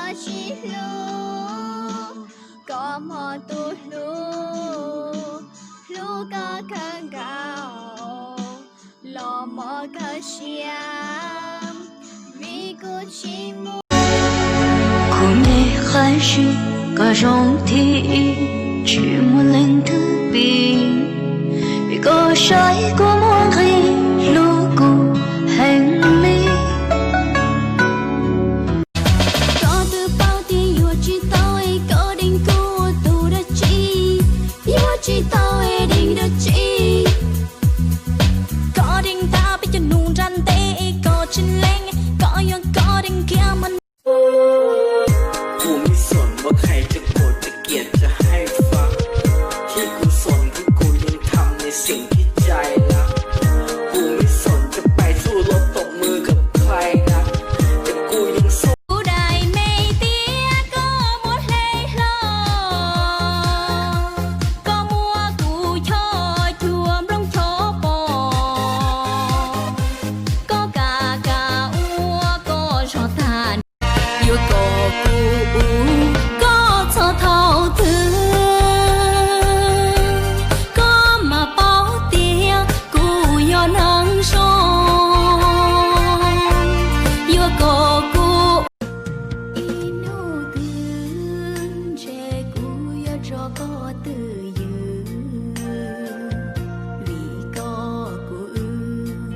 Tsis hlub koj hmo tus hlub, hlub koj kawg nkaus los mog kawg siab, vim kuv tsis muaj. Kuv me qab zib koj zoo thib ib, tsis muaj leej twg piv, vim koj saib kuv muaj nqis, hlub kuv heev li. Koj twb paub tias yuav tsis tau es koj deev kuv ua tus dab tsi, yuav tsis tau es deev dab tsi. Koj deev tau peb cov nus nram ntej es koj tsis lees, koj yog koj deev kiag mas. Kuv me xoom muab qhais rau kuv txoj kev tsis haib fab, thiab kuv xoom kuv kuv yeej tham niam xeem thiab cai na. Kuv me xoom cov pais tsuj los tom mws kom plai na, ces kuv yeej xoom. Kuv daim me tiab koj muab hle hlo, koj muab kuv choj cuag nplooj choj pom, koj kam kam ua koj zog tag. Yuav kom kuv ua koj txog thaum twg, koj mam paub tias kuv yog neeg zoo. Yuav kom kuv ib hnub twg ntshe kuv yuav tso koj twj ywm, vim koj kuv wb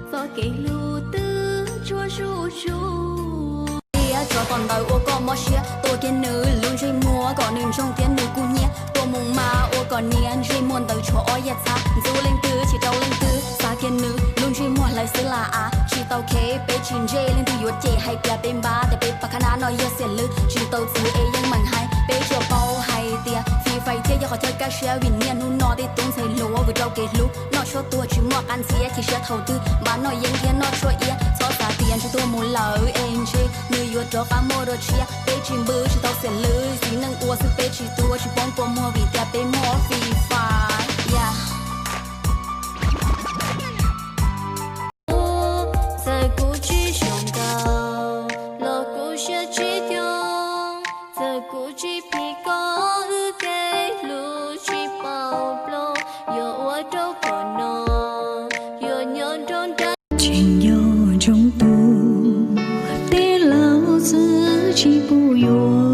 txoj kev hlub twb tsuag zuj zus. Tiab tsov tom ntawd ua koj mob siab, tua kiag nws lub ntsej muag kom nws ntsoog thiab nws kub hnyiab. Tua mus mas ua kom niag ntsej muag ntawd tshuav ob yam txhab, ntxub leej twg tsis rau leej twg, xav kiag nws lub ntsej muag hlawv xwb las av. Tsis tau khev peb tsis ntsej, leej twg yuav cem hais tias peb npab, tias peb pab khab nab no yog xiam lwj. Tsis tau txwv es yeej meem hais, peb tsuas paub hais tias fis fais thiab yog qhov chaw kaj siab, vim niaj hnub no tej tub ntxhais hluas vwm rau kev hlub, noj tshuaj tuag tsis muaj qab ntxhiab, chim siab thaum twg npaj noj yeeb thiab noj tshuaj iab. Txhob xav tias ntshe tuag mus lawm es ntshe nws yuav rov qab muaj dua tshiab. Peb tsis npwb tsis tau xiam lwj, txiv neej ua xwb peb tsis tuag, tsis poob kua muag vim tias peb muaj fis fais. Txawm kuv tsis zoo nkauj los kuv siab tsis coob, txawm kuv tsis phim koj wb kev hlub tsis paub plob, yuav ua rau qhov no yuav nyob nrog nraim. Tsis nco ntsoov tus tij laug txwv tsis pub yuav.